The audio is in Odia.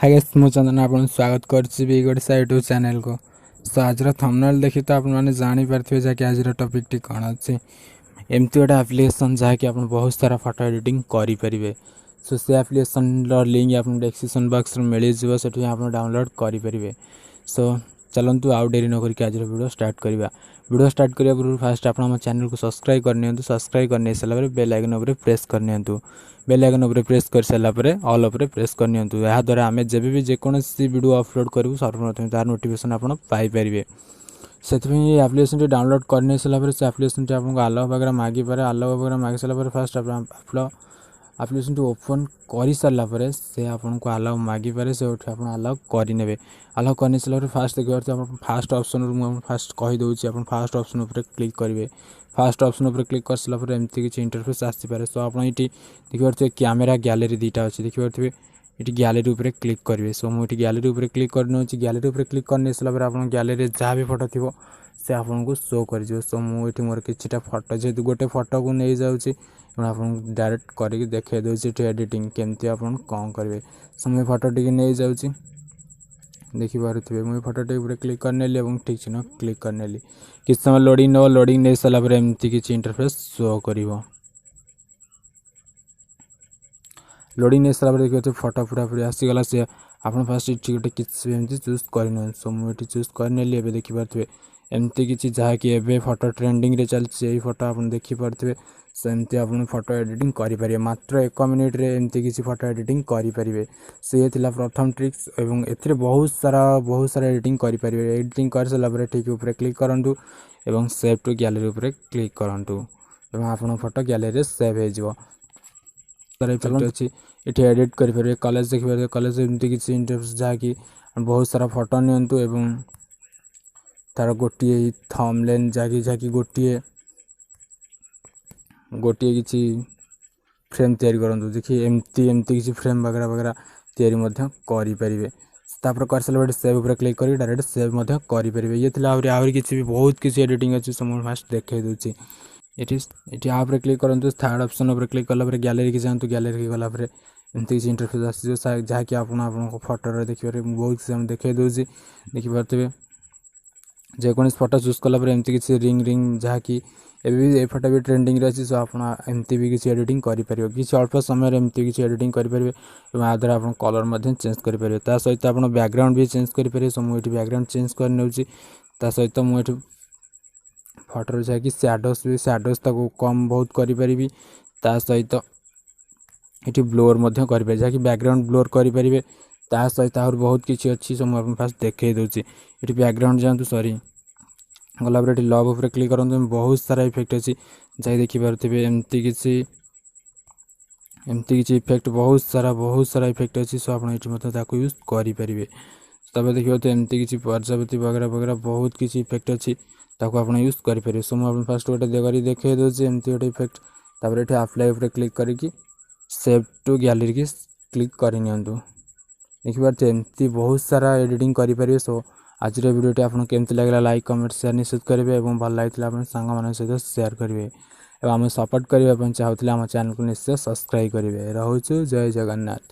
ହାଇ ଗାଇସ୍, ମୁଁ ଚନ୍ଦନ ଆପଣଙ୍କୁ ସ୍ୱାଗତ କରୁଛି ବିଗ୍ ଓଡ଼ିଶା ୟୁଟ୍ୟୁବ୍ ଚ୍ୟାନେଲକୁ। ସୋ ଆଜିର ଥମ୍ବନେଲ୍ ଦେଖି ତ ଆପଣମାନେ ଜାଣିପାରିଥିବେ ଯାହାକି ଆଜିର ଟପିକ୍ଟି କ'ଣ ଅଛି। ଏମିତି ଗୋଟେ ଆପ୍ଲିକେସନ୍ ଯାହାକି ଆପଣ ବହୁତ ସାରା ଫଟୋ ଏଡ଼ିଟିଂ କରିପାରିବେ। ସୋ ସେ ଆପ୍ଲିକେସନ୍ର ଲିଙ୍କ୍ ଆପଣଙ୍କୁ ଡେସ୍କ୍ରିପସନ୍ ବକ୍ସରେ ମିଳିଯିବ, ସେଠି ଆପଣ ଡାଉନଲୋଡ଼୍ କରିପାରିବେ। ସୋ ଚାଲନ୍ତୁ, ଆଉ ଡେରି ନ କରିକି ଆଜିର ଭିଡ଼ିଓ ଷ୍ଟାର୍ଟ କରିବା। ଭିଡ଼ିଓ ଷ୍ଟାର୍ଟ କରିବା ପୂର୍ବରୁ ଫାଷ୍ଟ ଆପଣ ଆମ ଚ୍ୟାନେଲକୁ ସବସ୍କ୍ରାଇବ୍ କରିନିଅନ୍ତୁ। ସବସ୍କ୍ରାଇବ୍ କରିନେଇ ସାରିଲା ପରେ ବେଲ୍ ଆଇକନ୍ ଉପରେ ପ୍ରେସ୍ କରିନିଅନ୍ତୁ। ବେଲ୍ ଆଇକନ୍ ଉପରେ ପ୍ରେସ୍ କରିସାରିଲା ପରେ ଅଲ୍ ଉପରେ ପ୍ରେସ୍ କରିନିଅନ୍ତୁ। ଏହାଦ୍ୱାରା ଆମେ ଯେବେ ବି ଯେକୌଣସି ଭିଡ଼ିଓ ଅପଲୋଡ଼ କରିବୁ, ସର୍ବପ୍ରଥମେ ତାର ନୋଟିଫିକେସନ୍ ଆପଣ ପାଇପାରିବେ। ସେଥିପାଇଁ ଏଇ ଆପ୍ଲିକେସନ୍ଟି ଡାଉନଲୋଡ଼୍ କରିନେଇ ସାରିଲା ପରେ ସେ ଆପ୍ଲିକେସନ୍ଟି ଆପଣଙ୍କୁ ଆଲାଉ ବଗେରା ମାଗିପାରେ। ଆଲାଉ ବଗେରା ମାଗି ସାରିଲା ପରେ ଫାଷ୍ଟ ଆପଣ ଆପ୍ଲିକେସନ୍ଟି ଓପନ୍ କରିସାରିଲା ପରେ ସେ ଆପଣଙ୍କୁ ଆଲାଉ ମାଗିପାରେ। ସେଉଠୁ ଆପଣ ଆଲାଉ କରିନେବେ। ଆଲାଉ କରିନେଇ ସାରିଲା ପରେ ଫାଷ୍ଟ ଦେଖିପାରୁଥିବେ ଆପଣ, ଫାଷ୍ଟ ଅପସନ୍ରୁ ମୁଁ ଫାଷ୍ଟ କହିଦେଉଛି, ଆପଣ ଫାଷ୍ଟ ଅପସନ୍ ଉପରେ କ୍ଲିକ୍ କରିବେ। ଫାଷ୍ଟ ଅପସନ୍ ଉପରେ କ୍ଲିକ୍ କରିସାରିଲା ପରେ ଏମିତି କିଛି ଇଣ୍ଟରଫେସ୍ ଆସିପାରେ। ସୋ ଆପଣ ଏଇଠି ଦେଖିପାରୁଥିବେ କ୍ୟାମେରା, ଗ୍ୟାଲେରୀ ଦୁଇଟା ଅଛି। ଦେଖିପାରୁଥିବେ, ଏଠି ଗ୍ୟାଲେରୀ ଉପରେ କ୍ଲିକ୍ କରିବେ। ସୋ ମୁଁ ଏଠି ଗ୍ୟାଲେରୀ ଉପରେ କ୍ଲିକ୍ କରିନେଉଛି। ଗ୍ୟାଲେରୀ ଉପରେ କ୍ଲିକ୍ କରିନେଇ ସାରିଲା ପରେ ଆପଣ ଗ୍ୟାଲେରୀରେ ଯାହା ବି ଫଟୋ ଥିବ, ସେ ଆପଣଙ୍କୁ ଶୋ କରିଯିବ। ସୋ ମୁଁ ଏଠି ମୋର କିଛିଟା ଫଟୋ, ଯେହେତୁ ଗୋଟେ ଫଟୋକୁ ନେଇଯାଉଛି ଏବଂ ଆପଣଙ୍କୁ ଡାଇରେକ୍ଟ କରିକି ଦେଖାଇ ଦେଉଛି ଏଠି ଏଡ଼ିଟିଂ କେମିତି ଆପଣ କ'ଣ କରିବେ। ସୋ ମୁଁ ଏ ଫଟୋ ଟିକେ ନେଇଯାଉଛି। ଦେଖିପାରୁଥିବେ, ମୁଁ ଏ ଫଟୋଟି ଉପରେ କ୍ଲିକ୍ କରିନେଲି ଏବଂ ଠିକ୍ ଚିହ୍ନ କ୍ଲିକ୍ କରିନେଲି। କିଛି ସମୟ ଲୋଡ଼ିଂ ନେବ। ଲୋଡ଼ିଂ ନେଇ ସାରିଲା ପରେ ଏମିତି କିଛି ଇଣ୍ଟରଫେସ୍ ଶୋ କରିବ। ଲୋଡ଼ିଂ ନେଇ ସାରିଲା ପରେ ଦେଖିପାରୁଥିବେ ଫଟୋ ପୁରାପୁରି ଆସିଗଲା। ସେ ଆପଣ ଫାଷ୍ଟ ଏଠି ଗୋଟେ କିଛି ଏମିତି ଚୁଜ୍ କରିନିଅନ୍ତୁ। ସୋ ମୁଁ ଏଠି ଚୁଜ୍ କରିନେଲି। ଏବେ ଦେଖିପାରୁଥିବେ ଏମିତି କିଛି, ଯାହାକି ଏବେ ଫଟୋ ଟ୍ରେଣ୍ଡିଂରେ ଚାଲିଛି, ଏଇ ଫଟୋ ଆପଣ ଦେଖିପାରୁଥିବେ। ସେମିତି ଆପଣ ଫଟୋ ଏଡ଼ିଟିଂ କରିପାରିବେ। ମାତ୍ର 1 ମିନିଟ୍ରେ ଏମିତି କିଛି ଫଟୋ ଏଡ଼ିଟିଂ କରିପାରିବେ। ସିଏ ଥିଲା ପ୍ରଥମ ଟ୍ରିକ୍ସ ଏବଂ ଏଥିରେ ବହୁତ ସାରା ଏଡ଼ିଟିଂ କରିପାରିବେ। ଏଡ଼ିଟିଂ କରିସାରିଲା ପରେ ଠିକ୍ ଉପରେ କ୍ଲିକ୍ କରନ୍ତୁ ଏବଂ ସେଭ୍ ଟୁ ଗ୍ୟାଲେରୀ ଉପରେ କ୍ଲିକ୍ କରନ୍ତୁ ଏବଂ ଆପଣଙ୍କ ଫଟୋ ଗ୍ୟାଲେରୀରେ ସେଭ୍ ହେଇଯିବ। ଅଛି, ଏଠି ଏଡ଼ିଟ୍ କରିପାରିବେ। କଲେଜ ଦେଖିପାରିବେ, କଲେଜ ଏମିତି କିଛି ଇଣ୍ଟରଫେସ୍, ଯାହାକି ବହୁତ ସାରା ଫଟୋ ନିଅନ୍ତୁ ଏବଂ ତା'ର ଗୋଟିଏ ଥମ୍ବନେଲ୍, ଯାହାକି ଗୋଟିଏ କିଛି ଫ୍ରେମ୍ ତିଆରି କରନ୍ତୁ। ଦେଖି ଏମିତି କିଛି ଫ୍ରେମ୍ ବଗେରା ବଗେରା ତିଆରି ମଧ୍ୟ କରିପାରିବେ। ତାପରେ କରିସାରିଲା ପରେ ସେଭ୍ ଉପରେ କ୍ଲିକ୍ କରିକି ଡାଇରେକ୍ଟ ସେଭ୍ ମଧ୍ୟ କରିପାରିବେ। ଇଏ ଥିଲା। ଆହୁରି କିଛି ବି ବହୁତ କିଛି ଏଡ଼ିଟିଂ ଅଛି। ସୋ ମୁଁ ଫାଷ୍ଟ ଦେଖାଇ ଦେଉଛି। ଏଠି ଆ ଉପରେ କ୍ଲିକ୍ କରନ୍ତୁ। ଥାର୍ଡ଼ ଅପସନ୍ ଉପରେ କ୍ଲିକ୍ କଲା ପରେ ଗ୍ୟାଲେରୀକି ଯାଆନ୍ତୁ। ଗ୍ୟାଲେରୀକି ଗଲା ପରେ ଏମିତି କିଛି ଇଣ୍ଟରଫେସ୍ ଆସିଯିବ, ଯାହାକି ଆପଣ ଆପଣଙ୍କ ଫଟୋରେ ଦେଖିପାରିବେ। ମୁଁ ବହୁତ କିଛି ଦେଖାଇ ଦେଉଛି। ଦେଖିପାରୁଥିବେ, ଯେକୌଣସି ଫଟୋ ଚୁଜ୍ କଲା ପରେ ଏମିତି କିଛି ରିଙ୍ଗ ରିଙ୍ଗ, ଯାହାକି ଏବେ ବି ଏ ଫଟୋ ବି ଟ୍ରେଣ୍ଡିଂରେ ଅଛି। ସୋ ଆପଣ ଏମିତି ବି କିଛି ଏଡ଼ିଟିଂ କରିପାରିବେ। କିଛି ଅଳ୍ପ ସମୟରେ ଏମିତି କିଛି ଏଡ଼ିଟିଂ କରିପାରିବେ ଏବଂ ଏହା ଦ୍ୱାରା ଆପଣ କଲର୍ ମଧ୍ୟ ଚେଞ୍ଜ କରିପାରିବେ। ତା ସହିତ ଆପଣ ବ୍ୟାକଗ୍ରାଉଣ୍ଡ ବି ଚେଞ୍ଜ କରିପାରିବେ। ସୋ ମୁଁ ଏଠି ବ୍ୟାକଗ୍ରାଉଣ୍ଡ ଚେଞ୍ଜ କରିନେଉଛି। ତା ସହିତ ମୁଁ ଏଠି ଫଟୋରେ ଯାହାକି ସ୍ୟାଡ଼ୋସ୍ ତାକୁ କମ୍ ବହୁତ କରିପାରିବି। ତା ସହିତ ଏଠି ବ୍ଲର୍ ମଧ୍ୟ କରିପାରିବେ, ଯାହାକି ବ୍ୟାକଗ୍ରାଉଣ୍ଡ ବ୍ଲର୍ କରିପାରିବେ। ତା ସହିତ ଆହୁରି ବହୁତ କିଛି ଅଛି। ସୋ ମୁଁ ଆପଣଙ୍କୁ ଫାଷ୍ଟ ଦେଖାଇ ଦେଉଛି। ଏଠି ବ୍ୟାକଗ୍ରାଉଣ୍ଡ ଯାଆନ୍ତୁ, ସରି, ଗଲା ପରେ ଏଠି ଲଭ୍ ଉପରେ କ୍ଲିକ୍ କରନ୍ତୁ। ବହୁତ ସାରା ଇଫେକ୍ଟ ଅଛି, ଯାଇ ଦେଖିପାରୁଥିବେ ଏମିତି କିଛି ଇଫେକ୍ଟ, ବହୁତ ସାରା ଇଫେକ୍ଟ ଅଛି। ସୋ ଆପଣ ଏଠି ମଧ୍ୟ ତାକୁ ୟୁଜ୍ କରିପାରିବେ। ତାପରେ ଦେଖିପାରୁଥିବେ ଏମିତି କିଛି ପ୍ରଜାପତି ବଗେରା ବଗେରା ବହୁତ କିଛି ଇଫେକ୍ଟ ଅଛି, ତାକୁ ଆପଣ ୟୁଜ୍ କରିପାରିବେ। ସୋ ମୁଁ ଆପଣ ଫାଷ୍ଟ ଗୋଟେ କରି ଦେଖାଇ ଦେଉଛି ଏମିତି ଗୋଟେ ଇଫେକ୍ଟ। ତାପରେ ଏଠି ଆପ୍ଲାଏ ଉପରେ କ୍ଲିକ୍ କରିକି ସେଭ୍ ଟୁ ଗ୍ୟାଲେରୀକି କ୍ଲିକ୍ କରିନିଅନ୍ତୁ। ଦେଖିପାରୁଥିବେ, ଏମିତି ବହୁତ ସାରା ଏଡ଼ିଟିଂ କରିପାରିବେ। ସୋ ଆଜିର ଭିଡ଼ିଓଟି ଆପଣଙ୍କୁ କେମିତି ଲାଗିଲା, ଲାଇକ୍, କମେଣ୍ଟ, ସେୟାର ନିଶ୍ଚିତ କରିବେ ଏବଂ ଭଲ ଲାଗିଥିଲେ ଆପଣ ସାଙ୍ଗମାନଙ୍କ ସହିତ ସେୟାର କରିବେ ଏବଂ ଆମେ ସପୋର୍ଟ କରିବା ପାଇଁ ଚାହୁଁଥିଲେ ଆମ ଚ୍ୟାନେଲକୁ ନିଶ୍ଚୟ ସବସ୍କ୍ରାଇବ୍ କରିବେ। ରହୁଛୁ, ଜୟ ଜଗନ୍ନାଥ।